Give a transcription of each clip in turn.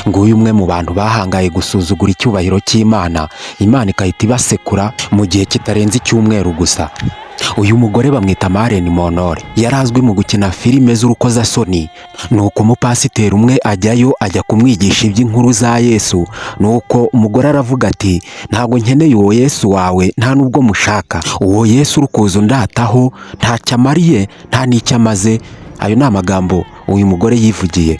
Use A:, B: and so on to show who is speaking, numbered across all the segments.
A: Nguyu umwe mu bantu bahangaye gusuzugura icyubahiro cy'Imana, Imana ikahita ibasekura mu gihe kitarenze icyumweru gusa. Uyu mugore bamwita Marilyn Monroe, yari azwi mu gukina filime z'urukozasoni. Nuko umupasiteri umwe ajyayo, ajya kumwigisha iby'inkuru za Yesu. Nuko umugore aravuga ati: "Ntabwo nkeneye uwo Yesu wawe, nta nubwo mushaka. Uwo Yesu uri kuza undataho ntacyo amariye, nta n'icyo amaze." Ayo ni amagambo uyu mugore yivugiye.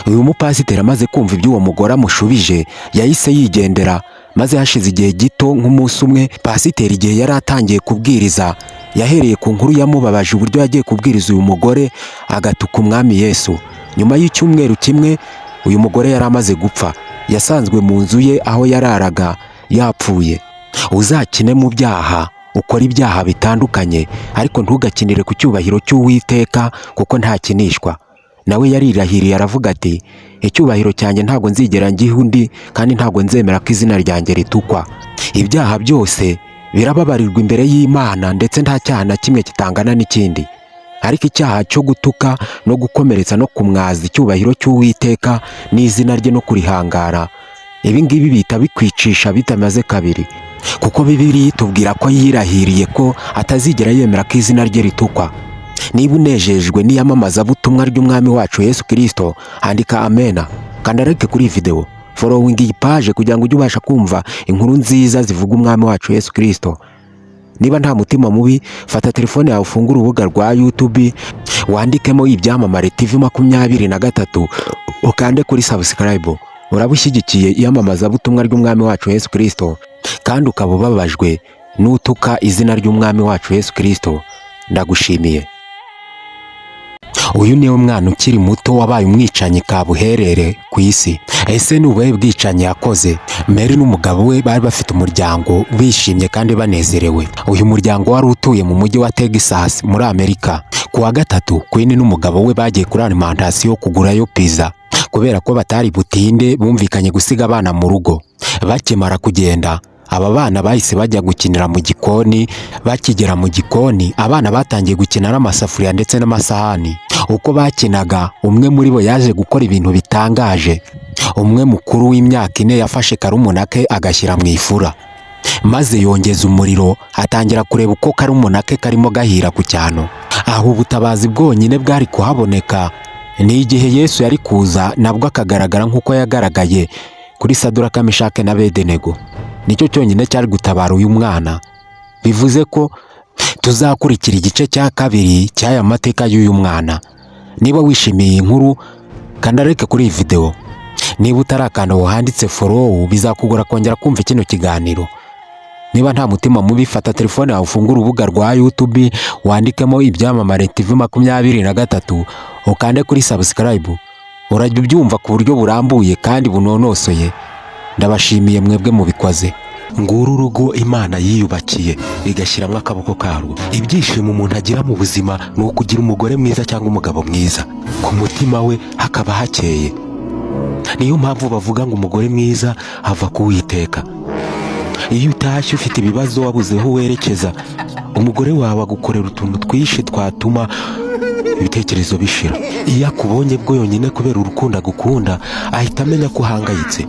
A: Uyu mupasiteri amaze kumva ibyo uwo mugore amushubije, yahise yigendera. Maze hashize igihe gito, nk'umunsi umwe, pasiteri igihe yari atangiye kubwiriza, yahereye ku nkuru yamubabaje, uburyo yagiye kubwiriza uyu mugore agatuka Umwami Yesu. Nyuma y'icyumweru kimwe, uyu mugore yari amaze gupfa. Yasanzwe mu nzu ye aho yararaga yapfuye. Uzakine mu byaha, ukora ibyaha bitandukanye, ariko ntugakinire ku cyubahiro cy'Uwiteka, kuko ntakinishwa. Nawe yarirahiriye, aravuga ati: "Icyubahiro cyanjye ntabwo nzigera ngiha undi, kandi ntabwo nzemera ko izina ryanjye ritukwa." Ibyaha byose birababarirwa imbere y'Imana, ndetse nta cyaha na kimwe kitangana n'ikindi, ariko icyaha cyo gutuka no gukomeretsa no kumwaza icyubahiro cy'Uwiteka n'izina rye no kurihangara, ibi ngibi bihita bikwicisha bitamaze kabiri, kuko Bibiliya itubwira ko yirahiriye ko atazigera yemera ko izina rye ritukwa. Niba unejejwe n'iyamamazabutumwa ry'Umwami wacu Yesu Kirisito, andika amena, kanda like kuri iyi videwo, following iyi page kugira ngo ujye ubasha kumva inkuru nziza zivuga Umwami wacu Yesu Kirisito. Niba nta mutima mubi, fata telefone yawe, ufungure urubuga rwa YouTube, wandikemo Ibyamamare TV 23, ukande kuri subscribe. Uraba ushyigikiye iyamamazabutumwa ry'Umwami wacu Yesu Kirisito, kandi ukaba ubabajwe n'utuka izina ry'Umwami wacu Yesu Kirisito. Ndagushimiye. Uyu niwe mwana ukiri muto wabaye umwicanyi kabuherere ku isi. Ese ni ubuhe bwicanyi yakoze? Mary n'umugabo we bari bafite umuryango, bishimye kandi banezerewe. Uyu muryango wari utuye mu mujyi wa Texas muri Amerika. Ku wa gatatu, Queen n'umugabo we bagiye kuri alimentation kugurayo pizza. Kubera ko batari butinde, bumvikanye gusiga abana mu rugo. Bakimara kugenda, aba bana bahise bajya gukinira mu gikoni. Bakigera mu gikoni, abana batangiye gukina n'amasafuriya ndetse n'amasahani. Uko bakinaga, umwe muri bo yaje gukora ibintu bitangaje. Umwe mukuru w'imyaka 4 yafashe karumuna ke agashyira mu ifura, maze yongeza umuriro, atangira kureba uko karumuna ke karimo gahira ku cyano. Aho ubutabazi bwonyine bwari kuhaboneka ni igihe Yesu yari kuza, nabwo akagaragara nk'uko yagaragaye kuri Saduraka, Meshake na Bedenego. Nicyo cyonyine cyari gutabara uyu mwana. Bivuze ko tuzakurikira igice cya kabiri cy'aya mateka y'uyu mwana. Niba wishimiye iyi nkuru, kanda like kuri iyi videwo. Niba utarakanda aho handitse follow, bizakugora kongera kumva kino kiganiro. Niba nta mutima mubi, fata telefone yawe, ufungure urubuga rwa YouTube, wandikemo Ibyamamare TV 23, ukande kuri subscribe. Urajya ubyumva ku buryo burambuye kandi bunonosoye. Ndabashimiye mwebwe mubikoze.
B: Nguru urugo Imana yiyubakiye, igashyiramo akaboko karwo. Ibyishimo umuntu agira mu buzima ni ukugira umugore mwiza cyangwa umugabo mwiza, ku mutima we hakaba hakeye. Niyo mpamvu bavuga ngo umugore mwiza ava ku Witeka. Iyo utashye ufite ibibazo, wabuze aho werekeza, umugore wawe agukorera utuntu twinshi twatuma ibitekerezo bishira. Iyo akubonye bwo yonyine, kubera urukundo agukunda, ahita amenya ko uhangayitse,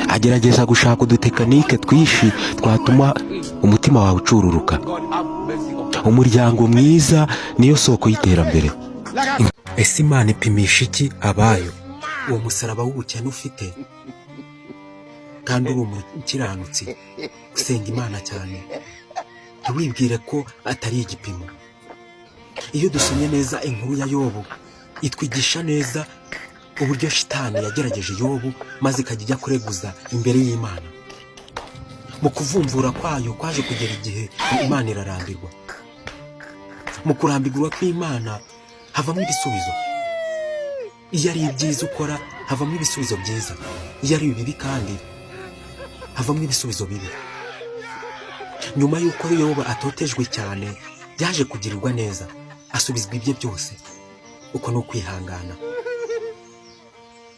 B: agerageza gushaka udutekinike twinshi twatuma umutima wawe ucururuka. Umuryango mwiza niyo soko y'iterambere.
A: Ese Imana ipimisha iki abayo? Uwo musaraba w'ubukene ufite kandi uri umukiranutsi usenga Imana cyane, ntiwibwire ko atari igipimo. Iyo dusomye neza inkuru ya Yobu, itwigisha neza uburyo shitani yagerageje Yobu, maze ikajya ijya kureguza imbere y'Imana. Mu kuvumvura kwayo, kwaje kugera igihe Imana irarambirwa. Mu kurambirwa kw'Imana havamo ibisubizo. Iyo ari ibyiza ukora, havamo ibisubizo byiza. Iyo ari ibibi kandi, havamo ibisubizo bibi. Nyuma y'uko Yobu atotejwe cyane, yaje kugirirwa neza, asubizwa ibye byose. Uko ni ukwihangana.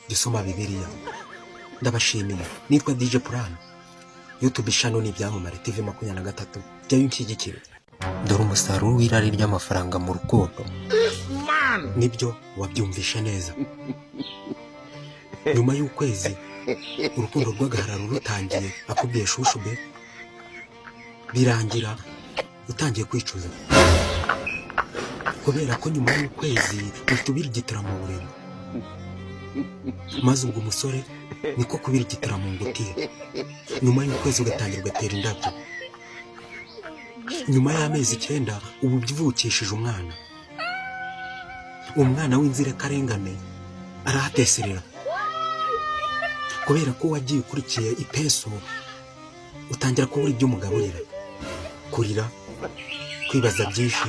A: Dusoma Bibiliya. Ndabashimiye. Nitwa DJ Plan, YouTube channel ni Ibyamamare TV 23. Jyayo unshyigikire. Dore umusaruro w'irari ry'amafaranga mu rukundo. Nibyo, wabyumvishe neza.
C: Nyuma y'ukwezi urukundo rw'agahararo rutangiye, akubwiye chouchou be, birangira utangiye kwicuza, kubera ko nyuma y'ukwezi uhita ubirigitira mu buriri. Maze ubwo umusore niko kubirigitira mu ngutiya. Nyuma y'ukwezi ugatangira ugatera indabyo. Nyuma y'amezi 9 uba ubyivukishije umwana, umwana w'inzirakarengane arahateserera, kubera ko wagiye ukurikiye ipeso, utangira kubura ibyo umugaburira, kurira, kwibaza byinshi.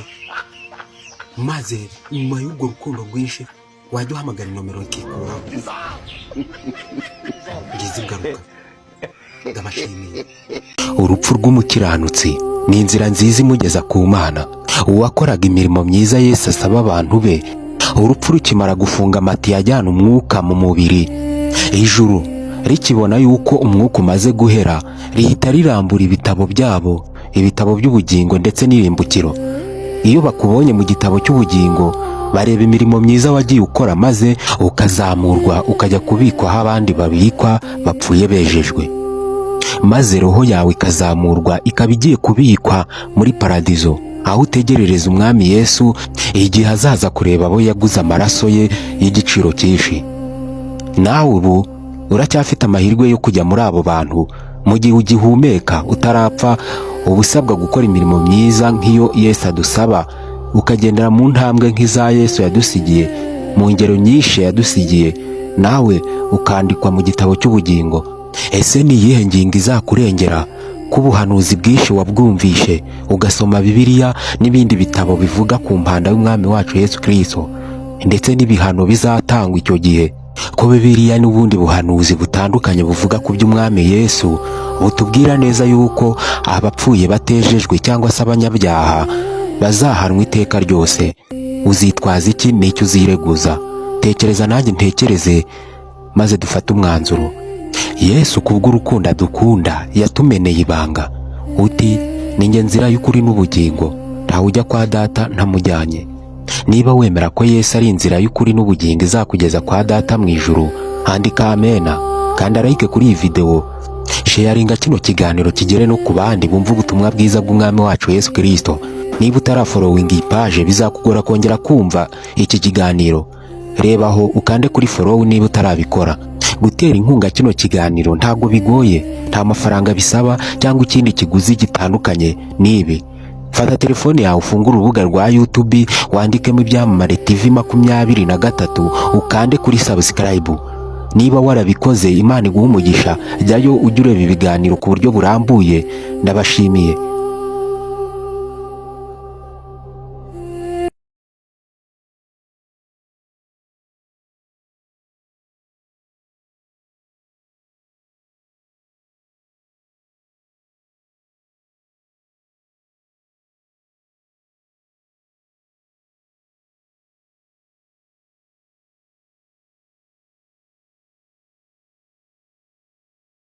C: Maze nyuma y'urwo rukundo rwinshi wajya uhamagara inomero ikikuraho. Ngize ingaruka, ndabashimiye.
A: Urupfu rw'umukiranutsi ni inzira nziza imugeza ku Mana. Uwakoraga imirimo myiza Yesu asaba abantu be, urupfu rukimara gufunga amatiyo ajyana umwuka mu mubiri, ijuru rikibona yuko umwuka umaze guhera, rihita rirambura ibitabo byabo, ibitabo by'ubugingo ndetse n'irimbukiro. Iyo bakubonye mu gitabo cy'ubugingo, bareba imirimo myiza wagiye ukora, maze ukazamurwa ukajya kubikwa aho abandi babikwa bapfuye bejejwe, maze roho yawe ikazamurwa ikaba igiye kubikwa muri paradizo, aho utegerereza Umwami Yesu igihe azaza kureba abo yaguze amaraso ye y'igiciro cyinshi. Nawe ubu uracyafite amahirwe yo kujya muri abo bantu. Mu gihe ugihumeka, utarapfa, uba usabwa gukora imirimo myiza nk'iyo Yesu adusaba, ukagendera mu ntambwe nk'iza Yesu yadusigiye, mu ngero nyinshi yadusigiye, nawe ukandikwa mu gitabo cy'ubugingo. Ese ni iyihe ngingo izakurengera, ko ubuhanuzi bwinshi wabwumvishe, ugasoma Bibiliya n'ibindi bitabo bivuga ku mpanda y'Umwami wacu Yesu Kirisito ndetse n'ibihano bizatangwa icyo gihe, ko Bibiliya n'ubundi buhanuzi butandukanye buvuga ku by'Umwami Yesu butubwira neza yuko abapfuye batejejwe cyangwa se abanyabyaha bazahanwa iteka ryose? Uzitwaza iki n'icyo uzireguza? Tekereza nanjye ntekereze, maze dufate umwanzuro. Yesu kubw'urukundo adukunda yatumeneye ibanga uti: "Ni njye nzira y'ukuri n'ubugingo, ntawe ujya kwa Data ntamujyanye." Niba wemera ko Yesu ari inzira y'ukuri n'ubugingo izakugeza kwa Data mu ijuru, andika amena, kandi like kuri iyi videwo, sharinga kino kiganiro kigere no ku bandi bumva ubutumwa bwiza bw'Umwami wacu Yesu Kirisito. Niba utarafollowinga iyi page, bizakugora kongera kumva iki kiganiro. Reba aho ukande kuri follow niba utarabikora. Gutera inkunga kino kiganiro ntabwo bigoye, nta mafaranga bisaba cyangwa ikindi kiguzi gitandukanye n'ibi. Fata telefone yawe, ufungure urubuga rwa YouTube, wandikemo Ibyamamare TV 23, ukande kuri subscribe. Niba warabikoze, Imana iguha umugisha. Jyayo ujye ureba ibiganiro ku buryo burambuye. Ndabashimiye.